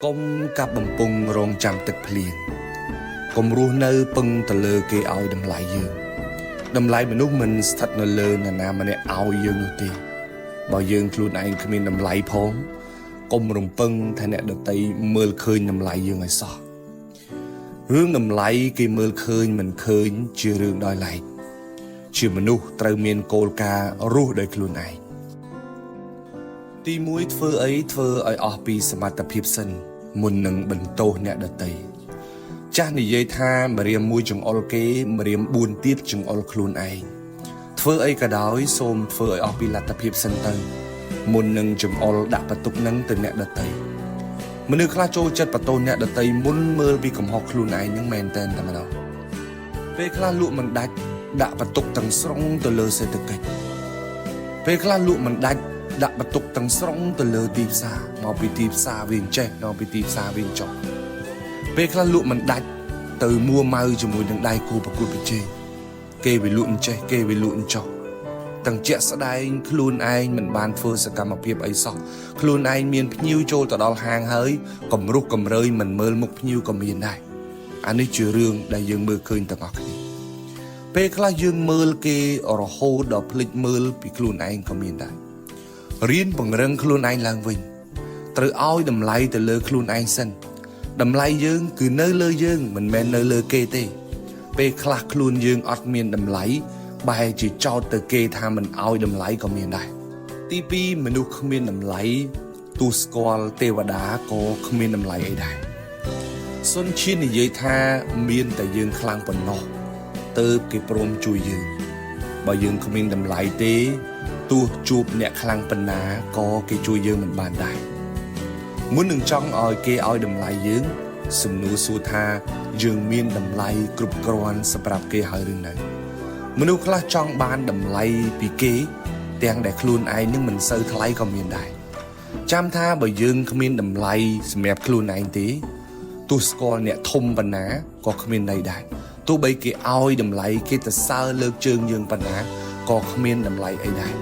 កុំកាប់បំពង់រងចាំទឹកភ្លៀងកុំរស់នៅពឹងទៅលើគេឲ្យតម្លៃយើងតម្លៃមនុស្សមិនស្ថិតនៅលើនរណាម្នាក់ឲ្យយើងនោះទេបើយើងខ្លួនឯងគ្មានតម្លៃផងកុំរំពឹងថាអ្នកដទៃមើលឃើញតម្លៃយើងឲ្យសោះរឿងតម្លៃគេមើលឃើញមិនឃើញជារឿងដោយឡែកជាមនុស្សត្រូវមានគោលការណ៍រស់ដោយខ្លួនឯង ទី1ធ្វើអីធ្វើឲ្យអស់ពីសមត្ថភាពសិនមុននឹងបន្ទោសអ្នកដទៃចាស់និយាយថាម្រាមមួយចង្អុលគេម្រាម4ទៀតចង្អុលខ្លួនឯងធ្វើអីក៏ដោយសូមធ្វើឲ្យអស់ពីលទ្ធភាពសិនទៅមុននឹងចង្អុលដាក់បន្ទុកនឹងទៅអ្នកដទៃមនុស្សខ្លះចូលចិត្តបន្ទោសអ្នកដទៃមុនមើលពីកំហុសខ្លួនឯងនឹងមែនតែនតែម្ដងពេលខ្លះលក់មិនដាច់ដាក់បន្ទុកទាំងស្រុងទៅលើសេដ្ឋកិច្ច ពេលខ្លះលក់មិនដាច់ដាក់បន្ទុកទាំងស្រុងទៅលើទីផ្សារមកពីទីផ្សារវាអញ្ចេះមកពីទីផ្សារវាអញ្ចោះពេលខ្លះលក់មិនដាច់ទៅមួម៉ៅជាមួយនឹងដៃគូប្រកួតប្រជែងគេវាលក់អញ្ចេះគេវាលក់អញ្ចោះទាំងជាក់ស្ដែងខ្លួនឯងមិនបានធ្វើសកម្មភាពអីសោះខ្លួនឯងមានភ្ញៀវចូលទៅដល់ហាងហើយកំរុះកំរើយមិនមើលមុខភ្ញៀវក៏មានដែរអានេះជារឿងដែលយើងមើលឃើញទាំងអស់គ្នា ពេលខ្លះយើងមើលគេរហូតដល់ភ្លេចមើលពីខ្លួនឯងក៏មានដែររៀនពង្រឹងខ្លួនឯងឡើងវិញត្រូវឲ្យតម្លៃទៅលើខ្លួនឯងសិនតម្លៃយើងគឺនៅលើយើងមិនមែននៅលើគេទេ ពេលខ្លះខ្លួនយើងអត់មានតម្លៃបែរជាចោទទៅគេថាមិនឲ្យតម្លៃក៏មានដែរទី2មនុស្សគ្មានតម្លៃទោះស្គាល់ទេវតាក៏គ្មានតម្លៃអីដែរសុនឈៀននិយាយថាមានតែយើងខ្លាំងប៉ុណ្ណោះ ទៅគេព្រមជួយយើងបើយើងគ្មានតម្លៃទេទោះជួបអ្នកខ្លាំងប៉ុណ្ណាក៏គេជួយយើងមិនបានដែរមុននឹងចង់ឲ្យគេឲ្យតម្លៃយើងសំណួរសួរថាយើងមានតម្លៃគ្រប់គ្រាន់សម្រាប់គេហើយឬនៅមនុស្សខ្លះចង់បានតម្លៃពីគេទាំងដែលខ្លួនឯងនឹងមិនសូវថ្លៃក៏មានដែរចាំថាបើយើងគ្មានតម្លៃសម្រាប់ខ្លួនឯងទេ ទោះស្គាល់អ្នកធំប៉ុណ្ណាក៏គ្មានន័យដែរទោះបីគេឲ្យតម្លៃគេទៅសើលើកជើងយើងប៉ុណ្ណាក៏គ្មានតម្លៃអីដែរ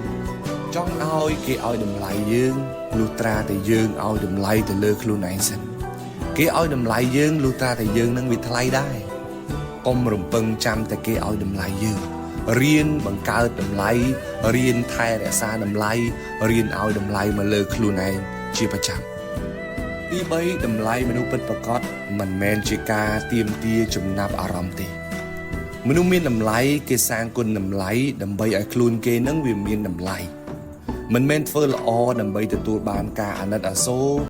ចង់ឲ្យគេឲ្យតម្លៃយើងលុះត្រាតែយើងឲ្យតម្លៃទៅលើខ្លួនឯងសិនគេឲ្យតម្លៃយើងលុះត្រាតែយើងនឹងវាថ្លៃដែរកុំរំពឹងចាំតែគេឲ្យតម្លៃយើងរៀនបង្កើតតម្លៃរៀនថែរក្សាតម្លៃរៀនឲ្យតម្លៃមកលើខ្លួនឯងជាប្រចាំ ទី3តម្លៃមនុស្សពិតប្រាកដមិនមែនជាការទាមទារចំណាប់អារម្មណ៍ទេមនុស្សមានតម្លៃគេសាងគុណតម្លៃដើម្បីឲ្យខ្លួនគេនឹងវាមានតម្លៃមិនមែនធ្វើល្អដើម្បីទទួលបានការអាណិតអាសូរ